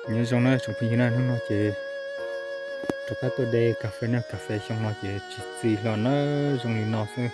Nyob zoo na tsoom phooj ywg na, hnub no ces rov qab tuaj de kas fes na, kas fes xyoo no ces tsis txi hlo na, zoo li no xwb.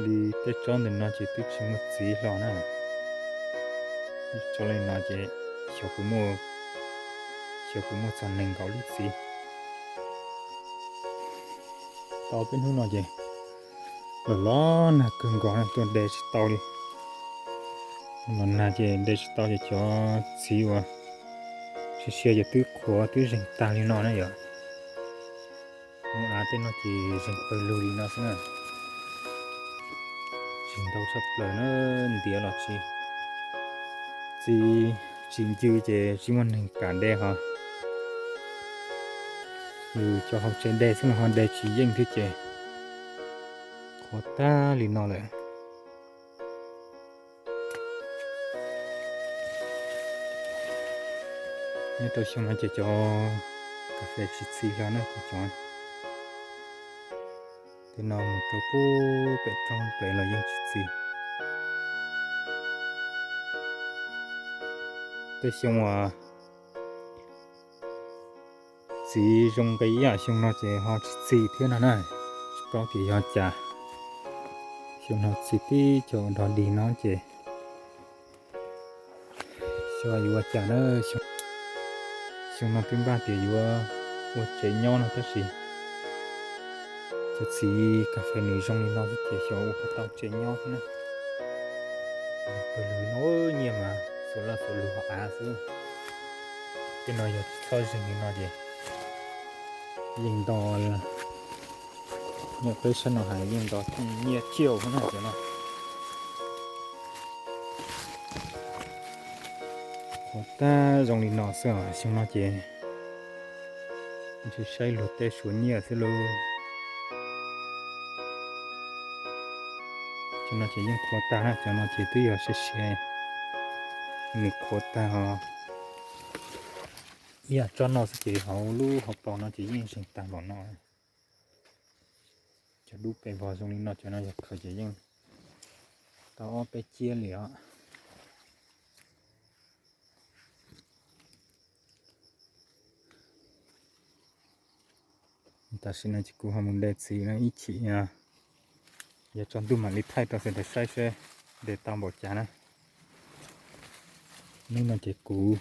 Li tej tsob ntawm no ces twb tsis muaj txiv hlo na. Tsob li no ces xyov puas muaj, xyov puas muaj txog nees nkaum lub txiv. Tau peb hnub no ces los los nag kawg nkaus na, tuaj de tsis tau li. Los nag ces de tsis tau ces cov txiv uas sia sia ces twb qhuav twb zeeg tag li no na yom. Mus av tej no ces zeeg pawg lug li no xwb na. Tsis ntau tshaj plaws na, ntiav los tsis, txiv tsis ncw ces tsis muaj neeg kam de ho. Yus cov hauv tsev de xwb los ho de tsis yeej thiab ces qhuav tag li no lawm. Nyob rau xyoo no ces cov kas fes tsis txi hlo na kuv cov. Tej no mus rau pub pem roob pem los yeej tsis txi. Tej xyoo uas txiv zoo nqi ib yam xyoo no ces ho tsis txi thiab no na. Tsis paub tias yog cas, xyoo no txi tib co nrov dig no ces xyov yuav ua cas na. Xyoo no twb npaj tias yuav ua tsev nyob no tab sis cov txiv kas fes nws zoo li no xwb ces xyov ua puas tau tsev nyob thiab na. Pawg lug no nyiaj mas xuas laj xuas lug hauv av xwb. Tej no yog tsis txhob zeeg li no ces yeej nto, nyiaj peb sab no hais yeej nto nyiaj ciaj no cov no. Qhuav tag zoo li no xwb os, xyoo no ces tsis saib luag tej suav nyiaj xwb lauj. Cov no ces yeej qhuav tag na, cov no ces twb yog siav siav, nws qhuav tag os. Ib yam tsob no xwb ces hauv lub hauv paus no ces yeej zeeg tag npaum no. Cov dub pes vog zoo li no, cov no yog khaws ces yeej tau ob peb ciab li os. Tam sim no ces kuv ho mus de txiv no ib chim, yog tsaus ntuj mam li thaij rau sawv daws saib seb de tau npaum cas na. Hnub no ces kuv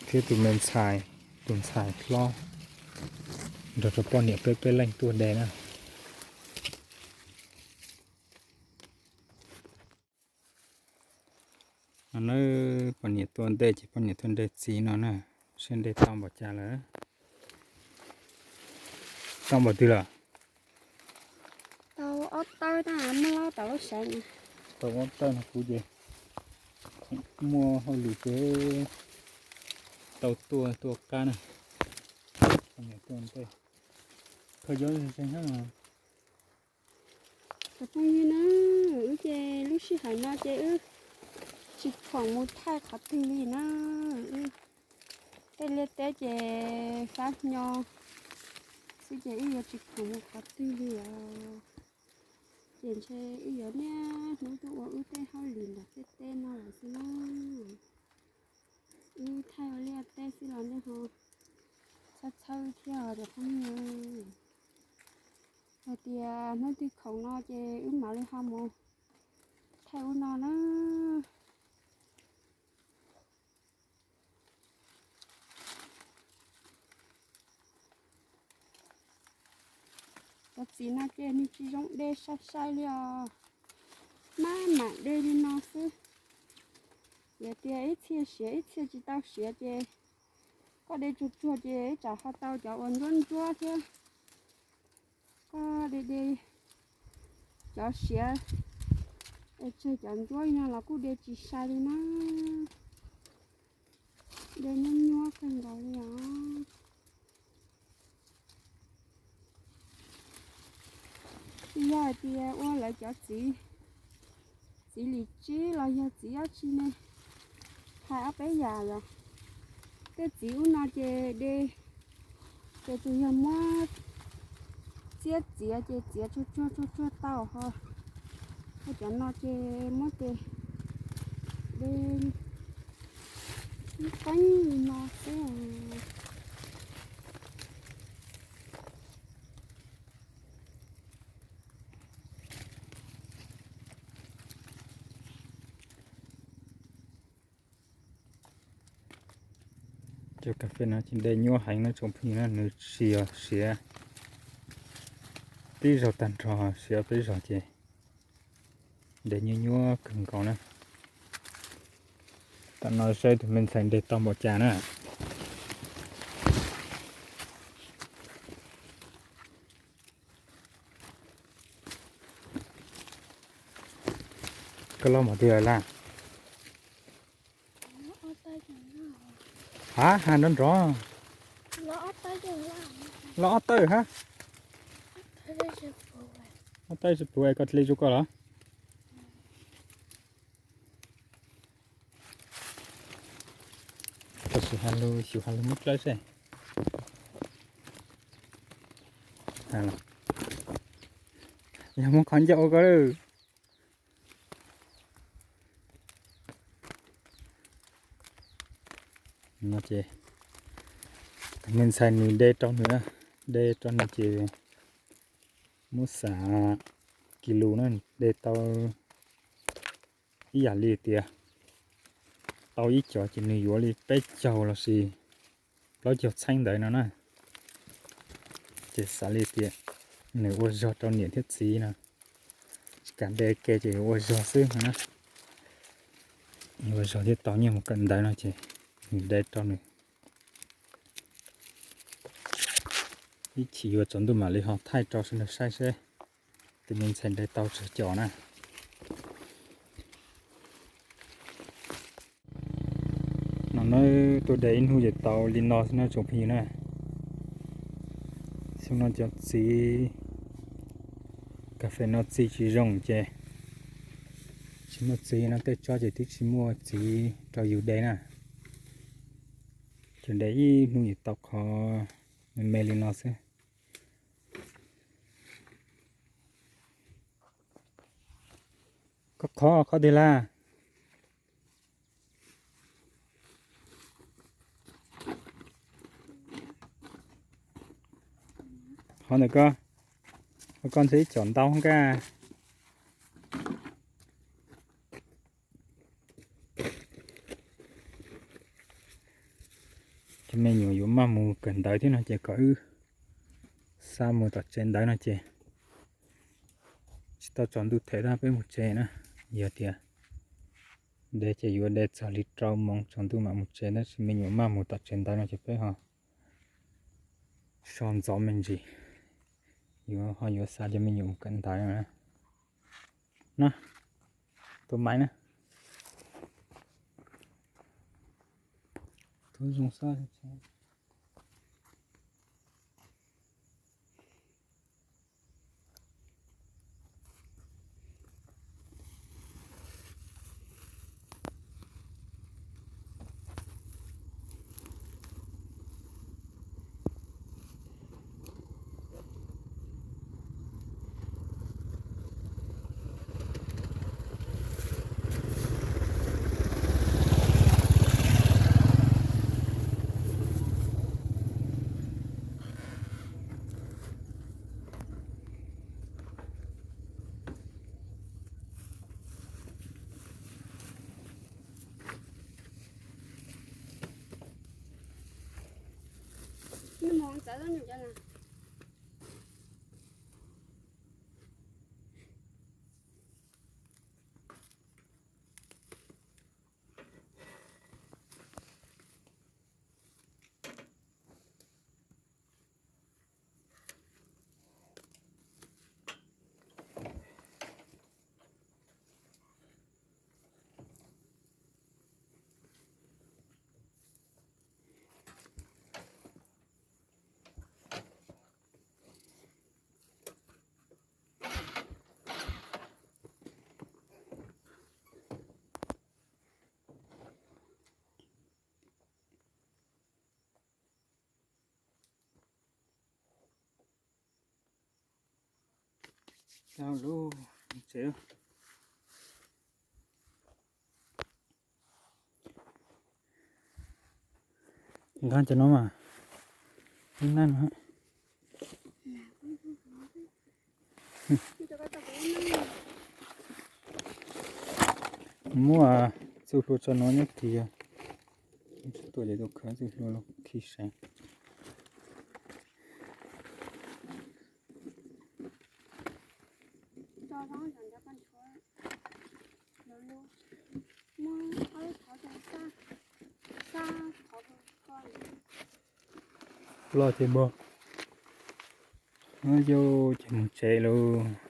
thiab tus me ntxhais, tus ntxhais hlob nrog rau poj niam peb peb leeg tuaj de na. No na, poj niam tuaj de ces poj niam tuaj de txiv no na, seb de tau npaum cas lawm. Tau npaum twg lawm? Tau ob tawb na, muab lob tau lub sav na. Tau ob tawb no kuv ces muaj hauj lwm ces tau tuaj tuaj qab na. Poj niam tuaj de, khaws cov zeeg zeeg na. Cov phooj ywg na, wb ces lub sij hawm no ces wb tsis khoom mus thaij qhov twg li na. Wb tej liaj teb ces fab nyo xwb ces wb yuav tsis khoom mus qhov twg li os. Ces ntshe wb yuav niaj hnub tuaj ua wb tej hauj lwm ntawm tej teb no lawm xwb na. Wb thaij ua liaj teb xwb los nej ho txhawb txhawb thiab os cov phooj ywg. Hais tias hnub twg khoom no ces wb mam li ho mus thaij ub no na. Cov txiv no ces nws tsis zoo de sai sai li os. Maj mam de li no xwb. Yog tias ib txhia siav ib txhia tsis tau siav ces koj de tsuag tsuag ces ib tsam ho tau cov uas ntsuab ntsuab thiab. Koj de de cov siav es tseg cov ntsuab li no los kuj de tsis sai li na. De nyuab nyuab kawg nkaus li os. Tsis yog hais tias ua lawv cov txiv, txiv lim tsib los yog txiv dab tsi ne, hais ob peb yam yom. Tej txiv ub no ces de, ces tsuas yog muab txiab txiav ces txiav tsuag tsuag tsuag tsuag tau ho Cov no ces muab ces de qeeb li no xwb. Cov kas fes no ces de nyuaj heev no tsoom phooj ywg na, nws tsis yog siav tib zaug tag nrho, siav peb zaug ces de nyuaj nyuaj kawg nkaus na. Tam no saib tus me ntxhais de tau npaum cas na. Koj loj npaum twg lawm? Ha, ha nrov nrov. Loj ob tawm hab. Ob tawm tsis puv es koj li zoo koj los. Koj sim ha lug, xyuv ha lug muab dlawb seb. Yog muab qhov ncauj ua koj lawm. No ces tus me ntxhais nws de rau nws, de rau nws ces muab xav kis lus na, de tau ib yam li tias tau ib co ces nws yuav li peb caug los sis plaub caug txheeb ntawd no na. Ces xav li tias nws ua zog rau niam thiab txiv no, tsis kam de ke ces yuav ua zog xwb no na. Yuav ua zog thiab tau nyiaj mus kawm ntawv no ces nws de rau nws. Ib chim yuav tsaus ntuj mam li ho thaij rau sawv daws saib seb tus me ntxhais de tau tsawg cov na. No na, tuaj de ib hnub ces tau li no xwb na tsoom phooj ywg na. Xyoo no cov txiv kas fes no txi tsis zoo ces tsis muaj txiv no, tej tsob ces twb tsis muaj txiv rau yus de na. Ces de ib hnub ces tau qhov me me li no xwb. Koj qhov qhov twg lawm? Qhov ntawm ko, koj ntshe ib com ntau nkaj. Cov me nyuam yuav maj mus kawm ntawv thiab no ces kom wb xa mus tom tsev ntawv no ces tsis tau tsaus ntuj them tab peb mus tsev na. Yog tias de ces yuav de txog li rau moos tsaus ntuj mam mus tsev, tab sis me nyuam maj mus tom tsev ntawv no ces peb ho so ntxov me ntsis, yuav ho yuav xa cov me nyuam mus kawm ntawv no na. Tus maiv na. Tau lub tsev. Nqa cov no mas, ib nab no. Muab txuj hlua tso no nyob kiag. Tuaj ces tuaj khawb txuj hlua los khi seev. Ploj ces npog. Yau ces mus tsev lauj.